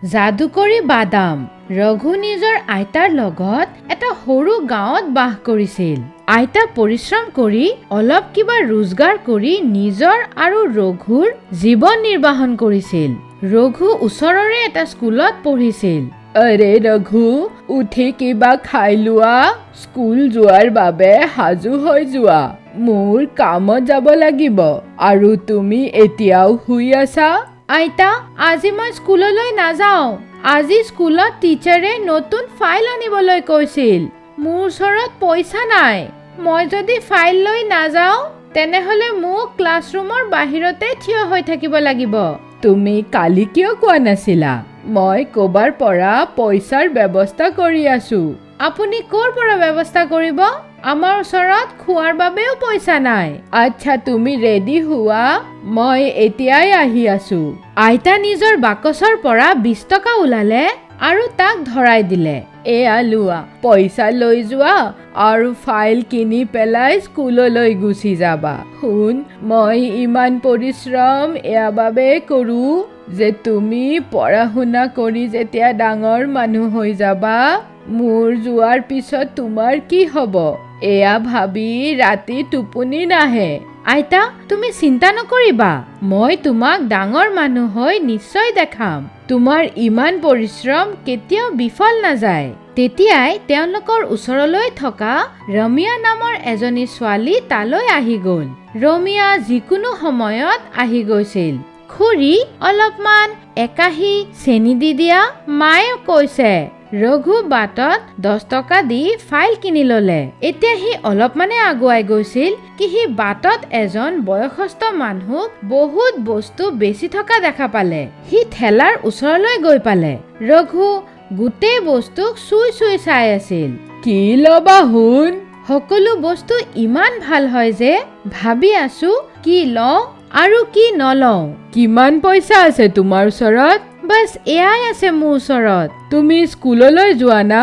যাদুকৰী বাদাম। ৰঘু নিজৰ আইতাৰ লগত এটা সৰু গাঁৱত বাস কৰিছিল। আইতা পৰিশ্ৰম কৰি অলপ কিবা ৰোজগাৰ কৰি নিজৰ আৰু ৰঘুৰ জীৱন নিৰ্বাহন কৰিছিল। ৰঘু ওচৰৰে এটা স্কুলত পঢ়িছিল। আৰে ৰঘু, উঠি কিবা খাই লোৱা। স্কুল যোৱাৰ বাবে সাজু হৈ যোৱা। মোৰ কামত যাব লাগিব আৰু তুমি এতিয়াও শুই আছা। আইতা, আজি মই স্কুললৈ নাযাওঁ। আজি স্কুলত টিচাৰে নতুন ফাইল আনিবলৈ কৈছিল। মোৰ ওচৰত পইচা নাই। মই যদি ফাইল লৈ নাযাওঁ, তেনেহ'লে মোক ক্লাছৰুমৰ বাহিৰতে থিয় হৈ থাকিব লাগিব। তুমি কালি কিয় কোৱা নাছিলা? মই ক'বাৰ পৰা পইচাৰ ব্যৱস্থা কৰি আছো। আপুনি ক'ৰ পৰা ব্যৱস্থা কৰিব? আমাৰ ওচৰত খোৱাৰ বাবেও পইচা নাই। আচ্ছা, তুমি ৰেডি হোৱা, মই এতিয়াই আহি আছো। আইতা নিজৰ বাকচৰ পৰা 20 টকা ওলালে আৰু তাক ধৰাই দিলে। এয়া লোৱা, পইচা লৈ যোৱা আৰু ফাইল কিনি পেলাই স্কুললৈ গুচি যাবা। শুন, মই ইমান পৰিশ্ৰম এয়া বাবে কৰোঁ যে তুমি পঢ়া শুনা কৰি যেতিয়া ডাঙৰ মানুহ হৈ যাবা, মোৰ যোৱাৰ পিছত তোমাৰ কি হ'ব, এয়া ভাবি ৰাতি টোপনি নাহে। আইতা, তুমি চিন্তা নকৰিবা। মই তোমাক ডাঙৰ মানুহ হৈ নিশ্চয় দেখাম। তোমাৰ ইমান পৰিশ্ৰম কেতিয়াও বিফল নাযায়। তেতিয়াই তেওঁলোকৰ ওচৰলৈ থকা ৰমিয়া নামৰ এজনী ছোৱালী তালৈ আহি গ'ল। ৰমিয়া যিকোনো সময়ত আহি গৈছিল। খুৰী, অলপমান একাহী চেনি দি দিয়া, মায়ে কৈছে। ৰঘু বাটত 10 টকা দি ফাইল কিনি ললে। এতিয়া সি অলপমানে আগুৱাই গৈছিল কি সি বাটত এজন বয়সস্থ মানুহক বহুত বস্তু বেচি থকা দেখা পালে। সি ঠেলাৰ ওচৰলৈ গৈ পালে। ৰঘু গোটেই বস্তুক চুই চুই চাই আছিল। কি ল'বা সোণ? সকলো বস্তু ইমান ভাল হয় যে ভাবি আছো কি লওঁ আৰু কি নলওঁ। কিমান পইচা আছে তোমাৰ ওচৰত? বাছ, এয়াই আছে মোৰ ওচৰত। তুমি স্কুললৈ যোৱা না?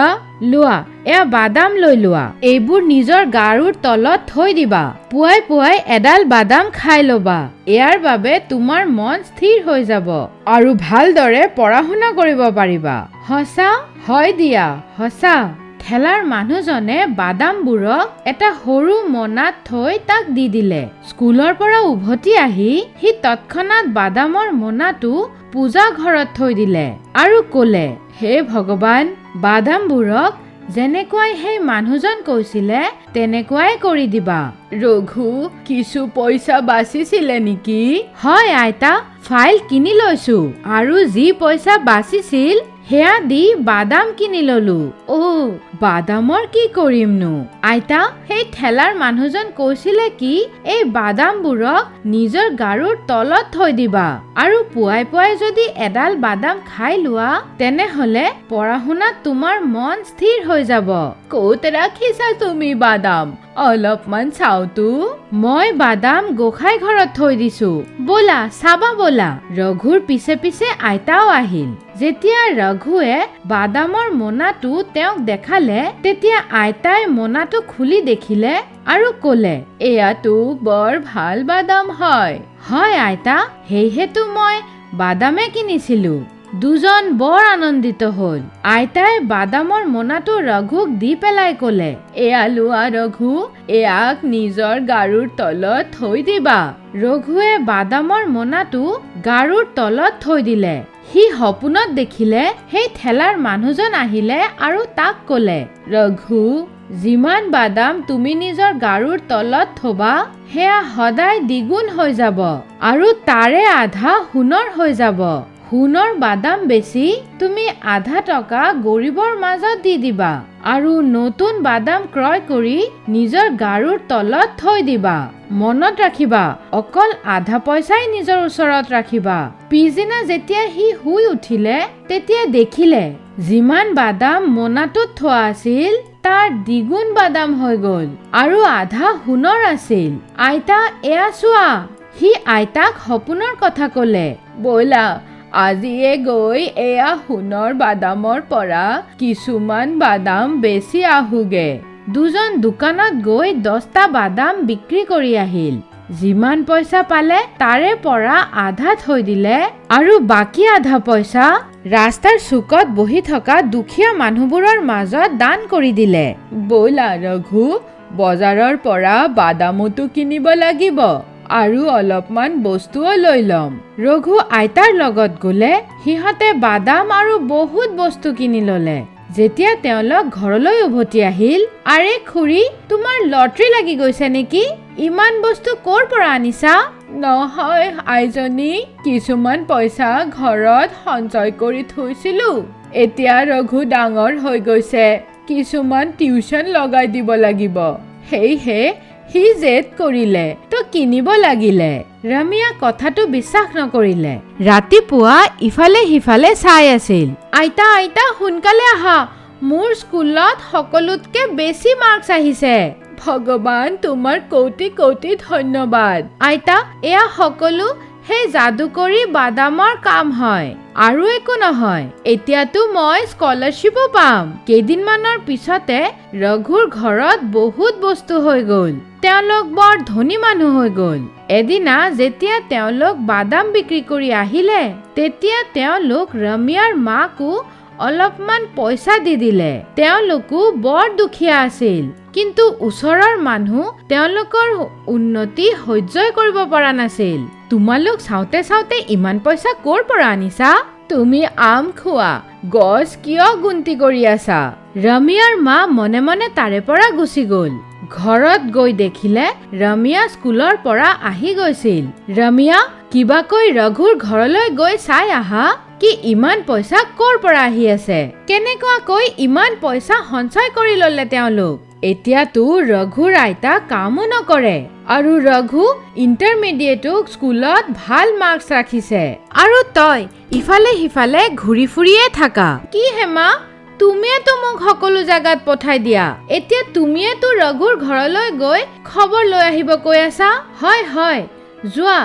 লোৱা, এয়া বাদাম লৈ লোৱা। এইবোৰ নিজৰ গাৰুৰ তলত থৈ দিবা। পুৱাই পুৱাই এডাল বাদাম খাই ল'বা। ইয়াৰ বাবে তোমাৰ মন স্থিৰ হৈ যাব আৰু ভালদৰে পঢ়া শুনা কৰিব পাৰিবা। সঁচা? হয় দিয়া, সঁচা। ঠেলাৰ মানুহজনে বাদামবোৰক এটা সৰু মোনাত থৈ তাক দি দিলে। স্কুলৰ পৰা উভতি আহি সি তৎক্ষণাত বাদামৰ মোনাটো পূজা ঘৰত থৈ দিলে আৰু ক'লে, হে ভগৱান, বাদামবোৰক যেনেকুৱাই সেই মানুহজন কৈছিলে, তেনেকুৱাই কৰি দিবা। ৰঘু, কিছু পইচা বাচিছিলে নেকি? হয় আইতা, ফাইল কিনি লৈছো আৰু যি পইচা বাচিছিল সেয়া দি বাদাম কিনি ললো। অ', বাদামৰ কি কৰিমনো? আইতা, সেই ঠেলাৰ মানুহজন কৈছিলে কি এই বাদামবোৰক নিজৰ গাৰুৰ তলত থৈ দিবা আৰু পুৱাই পুৱাই যদি এডাল বাদাম খাই লোৱা, তেনেহলে পঢ়া শুনাত তোমাৰ মন স্থিৰ হৈ যাব। ক'ত ৰাখিছা তুমি বাদাম? অলপমান চাওঁতো। মই বাদাম গোসাঁই ঘৰত থৈ দিছো। ব'লা, চাবা ব'লা। ৰঘুৰ পিছে পিছে আইতাও আহিল। যেতিয়া ৰঘুৱে বাদামৰ মোনাটো তেওঁক দেখালে, তেতিয়া আইতাই মোনাটো খুলি দেখিলে আৰু ক'লে, এয়াতো বৰ ভাল বাদাম হয়। হয় আইতা, সেয়েহেতো মই বাদামে কিনিছিলো। দুজন বৰ আনন্দিত হ'ল। আইতাই বাদামৰ মোনাটো ৰঘুক দি পেলাই ক'লে, এয়া লোৱা ৰঘু, এয়াক নিজৰ গাৰুৰ তলত থৈ দিবা। ৰঘুৱে বাদামৰ মোনাটো গাৰুৰ তলত থৈ দিলে। সি সপোনত দেখিলে, সেই ঠেলাৰ মানুহজন আহিলে আৰু তাক ক'লে, ৰঘু, যিমান বাদাম তুমি নিজৰ গাৰুৰ তলত থবা, সেয়া সদায় দ্বিগুণ হৈ যাব আৰু তাৰে আধা সোণৰ হৈ যাব। সোণৰ বাদাম বেচি তুমি আধা টকা গৰীবৰ মাজত দি দিবা আৰু নতুন বাদাম ক্ৰয় কৰি নিজৰ গাৰুৰ তলত থৈ দিবা। মনত ৰাখিবা, অকল আধা পইচাই নিজৰ ওচৰত ৰাখিবা। পিছদিনা যেতিয়া সি শুই উঠিলে, তেতিয়া দেখিলে যিমান বাদাম মোনাটোত থোৱা আছিল, তাৰ দ্বিগুণ বাদাম হৈ গ'ল আৰু আধা সোণৰ আছিল। আইতা, এয়া চোৱা। সি আইতাক সপোনৰ কথা ক'লে। ব'লা, আজিয়ে গৈ এয়া সোণৰ বাদামৰ পৰা কিছুমান বাদাম বেচি আহোগে। দুজন দোকানত গৈ 10টা বাদাম বিক্ৰী কৰি আহিল। যিমান পইচা পালে তাৰে পৰা আধা থৈ দিলে আৰু বাকী আধা পইচা ৰাস্তাৰ চুকত বহি থকা দুখীয়া মানুহবোৰৰ মাজত দান কৰি দিলে। ব'লা ৰঘু, বজাৰৰ পৰা বাদামতো কিনিব লাগিব আৰু অলপমান বস্তুও লৈ ল'ম। ৰঘু আইতাৰ লগত গ'লে। সিহঁতে বাদাম আৰু বহুত বস্তু কিনি ল'লে। যেতিয়া তেওঁলোক ঘৰলৈ উভতি আহিল, "আৰে খুৰী, তোমাৰ লটাৰী লাগি গৈছে নেকি? ইমান বস্তু ক'ৰ পৰা আনিছা?" নহয় আইজনী, কিছুমান পইচা ঘৰত সঞ্চয় কৰি থৈছিলোঁ। এতিয়া ৰঘু ডাঙৰ হৈ গৈছে, কিছুমান টিউচন লগাই দিব লাগিব। সেয়েহে সি জেদ কৰিলে তো কিনিব লাগিলে। ৰমিয়া কথাটো বিশ্বাস নকৰিলে। ৰাতিপুৱা ইফালে সিফালে চাই আছিল। "আইতা, আইতা, সোনকালে আহা, মোৰ স্কুলত সকলোতকে বেছি মাৰ্কছ আহিছে।" ভগৱান, তোমাৰ কোটি কোটি ধন্যবাদ। "আইতা, এয়া সকলো সেই যাদুকৰী বাদামৰ কাম হয় আৰু একো নহয়। এতিয়াতো মই স্কলাৰশ্বিপো পাম।" কেইদিনমানৰ পিছতে ৰঘুৰ ঘৰত বহুত বস্তু হৈ গ'ল। তেওঁলোক বৰ ধনী মানুহ হৈ গ'ল। এদিনা যেতিয়া তেওঁলোক বাদাম বিক্ৰী কৰি আহিলে, তেতিয়া তেওঁলোক ৰমিয়াৰ মাকো অলপমান পইচা দি দিলে। তেওঁলোকো বৰ দুখীয়া আছিল, কিন্তু ওচৰৰ মানুহ তেওঁলোকৰ উন্নতি সহ্যই কৰিব পৰা নাছিল। "তোমালোক চাওঁতে চাওঁতে ইমান পইচা ক'ৰ পৰা আনিছা?" তুমি আম খোৱা, গছ কিয় গুন্তি কৰি আছা? ৰমিয়াৰ মা মনে মনে তাৰে পৰা গুচি গ'ল। ঘৰত গৈ দেখিলে ৰমিয়া স্কুলৰ পৰা আহি গৈছিল। "ৰমিয়া, কিবাকৈ ৰঘুৰ ঘৰলৈ গৈ চাই আহা কি ইমান পইচা ক'ৰ পৰা আহি আছে। কেনেকুৱাকৈ ইমান পইচা সঞ্চয় কৰি ললে তেওঁলোক? এতিয়াতো ৰঘুৰ আইতা কামো নকৰে আৰু ৰঘু ইণ্টাৰমিডিয়েটো স্কুলত ভাল মাৰ্কছ ৰাখিছে আৰু তই ইফালে সিফালে ঘূৰি ফুৰিয়ে থাকা।" "কি হেমা, তুমিয়েতো মোক সকলো জাগাত পঠাই দিয়া। এতিয়া তুমিয়েতো ৰঘুৰ ঘৰলৈ গৈ খবৰ লৈ আহিব কৈ আছা।" "হয় হয়, যোৱা,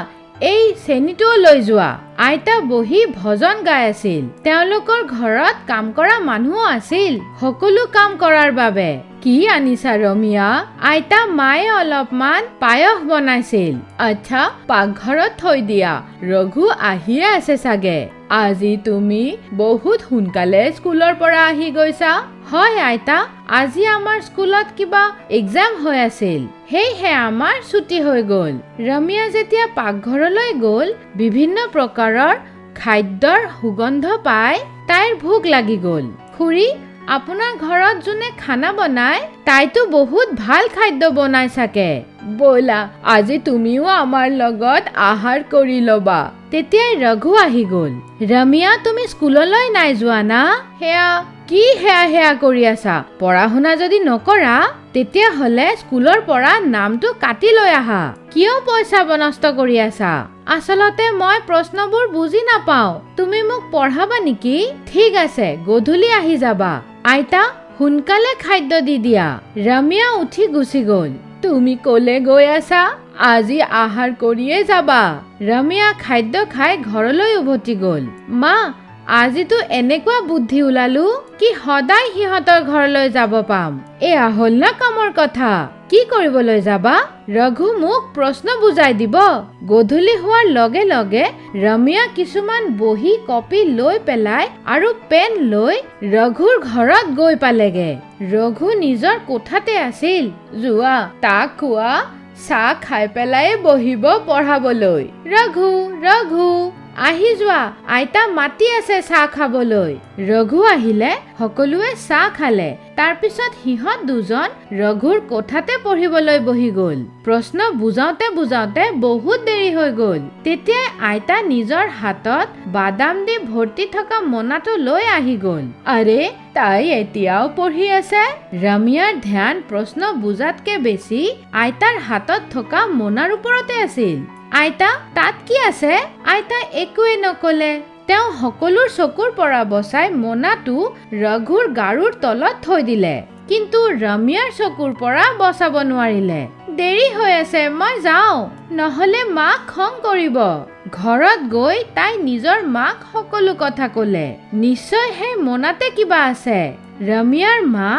এই চেনিটোও লৈ যোৱা।" আইতা বহি ভজন গাই আছিল। তেওঁলোকৰ ঘৰত কাম কৰা মানুহো আছিল সকলো কাম কৰাৰ বাবে। "কি আনিছা ৰমিয়া?" "আইতা, মায়ে অলপমান পায়স বনাইছিল।" আচ্ছা, পাকঘৰত থৈ দিয়া, ৰঘু আহিয়ে আছে চাগে। আজি তুমি বহুত সোনকালে স্কুলৰ পৰা আহি গৈছা। "হয় আইতা, আজি আমাৰ স্কুলত কিবা এক্সাম হৈ আছিল, সেয়েহে আমাৰ ছুটি হৈ গ'ল।" ৰমিয়া যেতিয়া পাকঘৰলৈ গ'ল, বিভিন্ন প্ৰকাৰৰ খাদ্যৰ সুগন্ধ পাই তাইৰ ভোক লাগি গ'ল। "খুৰী, আপোনাৰ ঘৰত যোনে খানা বনায়, তাইতো বহুত ভাল খাদ্য বনাই চাগে।" ব'লা, আজি তুমিও আমাৰ লগত আহাৰ কৰি ল'বা। তেতিয়াই ৰঘু আহি গ'ল। "ৰমিয়া, তুমি স্কুললৈ নাই যোৱা না? সেয়া কি সেয়া সেয়া কৰি আছা? পঢ়া শুনা যদি নকৰা, তেতিয়াহ'লে স্কুলৰ পৰা নামটো কাটি লৈ আহা। কিয় পইচা নষ্ট কৰি আছা?" "আচলতে মই প্ৰশ্নবোৰ বুজি নাপাওঁ, তুমি মোক পঢ়াবা নেকি?" "ঠিক আছে, গধূলি আহি যাবা।" "আইতা, সোনকালে খাদ্য দি দিয়া।" ৰমিয়া উঠি গুচি গ'ল। তুমি ক'লে গৈ আছা? আজি আহাৰ কৰিয়ে যাবা। ৰমিয়া খাদ্য খাই ঘৰলৈ উভতি গ'ল। "মা, আজিতো এনেকুৱা বুদ্ধি ওলালো কি সদায় সিহঁতৰ ঘৰলৈ যাব পাম। এয়া হ'ল না কামৰ কথা।" "কি কৰিবলৈ যাবা?" "ৰঘু মোক প্ৰশ্ন বুজাই দিব।" গধূলি হোৱাৰ লগে লগে ৰমিয়া কিছুমান বহী কপি লৈ পেলাই আৰু পেন লৈ ৰঘুৰ ঘৰত গৈ পালেগে। ৰঘু নিজৰ কোঠাতে আছিল। যোৱা, তাক কোৱা চাহ খাই পেলাই বহিব পঢ়াবলৈ। "ৰঘু, ৰঘু, আহি যোৱা, আইতা মাতি আছে চাহ খাবলৈ।" ৰঘু আহিলে। সকলোৱে চাহ খালে। তাৰপিছত সিহঁত দুজন ৰঘুৰ কোঠাতে পঢ়িবলৈ বহি গ'ল। প্ৰশ্ন বুজাওতে বুজাওতে বহুত দেৰি হৈ গ'ল। তেতিয়াই আইতা নিজৰ হাতত বাদাম দি ভৰ্তি থকা মোনাটো লৈ আহি গ'ল। আৰে, তাই এতিয়াও পঢ়ি আছে? ৰমিয়াৰ ধ্যান প্ৰশ্ন বুজাতকে বেছি আইতাৰ হাতত থকা মোনাৰ ওপৰতে আছিল। "আইতা, তাত কি আছে?" আইতা একোৱে নকলে। তেওঁ সকলোৰ চকুৰ পৰা বচাই মোনাটো ৰঘুৰ গাৰুৰ তলত থৈ দিলে, কিন্তু ৰমিয়াৰ চকুৰ পৰা বচাব নোৱাৰিলে। "দেৰি হৈ আছে, মই যাওঁ, নহলে মা খং কৰিব।" ঘৰত গৈ তাই নিজৰ মাক সকলো কথা ক'লে। নিশ্চয় সেই মোনাতে কিবা আছে। ৰমিয়াৰ মা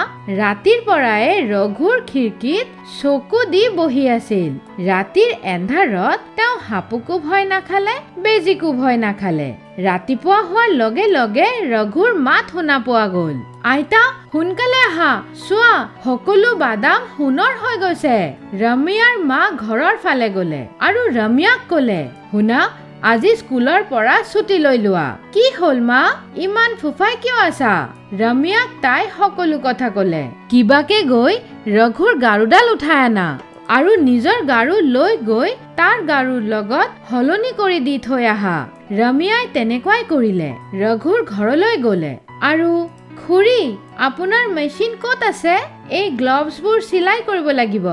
ৰাতিৰ পৰাই ৰঘুৰ খিৰিকীত চকু দি বহি আছিল। ৰাতিৰ এন্ধাৰত তেওঁ সাপকো ভয় নাখালে, বেজীকো ভয় নাখালে। ৰাতিপুৱা হোৱাৰ লগে লগে ৰঘুৰ মাত শুনা পোৱা গ'ল, "আইতা, সোনকালে আহা, চোৱা, সকলো বাদাম সোণৰ হৈ গৈছে।" ৰমিয়াৰ মা ঘৰৰ ফালে গ'লে আৰু ৰমিয়াক ক'লে, "শুনা, আজি স্কুলৰ পৰা ছুটি লৈ লোৱা।" "কি হ'ল মা, ইমান ফুফাই কিয় আছা?" ৰমিয়াক তাই সকলো কথা ক'লে। "কিবাকে গৈ ৰঘুৰ গাৰুডাল উঠাই আনা আৰু নিজৰ গাৰু লৈ গৈ তাৰ গাৰুৰ লগত সলনি কৰি দি থৈ আহা।" ৰমিয়াই তেনেকুৱাই কৰিলে। ৰঘুৰ ঘৰলৈ গ'লে আৰু, "খুৰী, আপোনাৰ মেচিন ক'ত আছে? এই গ্লভছবোৰ চিলাই কৰিব লাগিব।"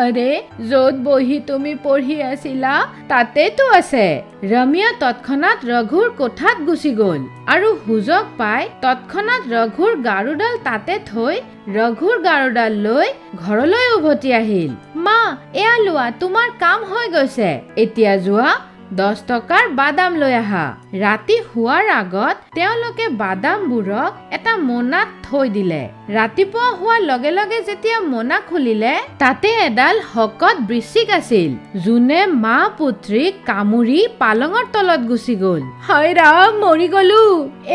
"আৰে, য'ত বহি তুমি পঢ়ি আছিলা তাতেতো আছে।" ৰমিয়া তৎক্ষণাত ৰঘুৰ কোঠাত গুচি গ'ল আৰু সুযোগ পাই তৎক্ষণাত ৰঘুৰ গাৰুডাল তাতে থৈ ৰঘুৰ গাৰুডাল লৈ ঘৰলৈ উভতি আহিল। "মা, এয়া লোৱা, তোমাৰ কাম হৈ গৈছে। এতিয়া যোৱা, 10 টকাৰ বাদাম লৈ আহা।" ৰাতি শোৱাৰ আগত তেওঁলোকে বাদামবোৰক এটা মোনাত থৈ দিলে। ৰাতিপুৱা হোৱাৰ লগে লগে যেতিয়া মোনা খুলিলে, তাতে এডাল শকত বৃশ্চিক আছিল, যোনে মা পুত্ৰীক কামুৰি পালঙৰ তলত গুচি গ'ল। "হায় ৰাম, মৰি গলো!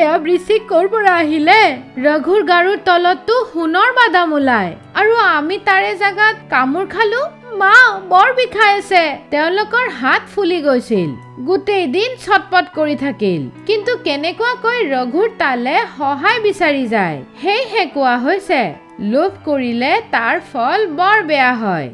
এয়া বৃশ্চিক ক'ৰ পৰা আহিলে? ৰঘুৰ গাৰুৰ তলততো সোণৰ বাদাম ওলায় আৰু আমি তাৰে জাগাত কামোৰ খালো। মা, বৰ বিষাই আছে।" তেওঁলোকৰ হাত ফুলি গৈছিল। গোটেই দিন ছটপট কৰি থাকিল, কিন্তু কেনেকুৱাকৈ ৰঘুৰ তালে সহায় বিচাৰি যায়। সেয়েহে কোৱা হৈছে, লোভ কৰিলে তাৰ ফল বৰ বেয়া হয়।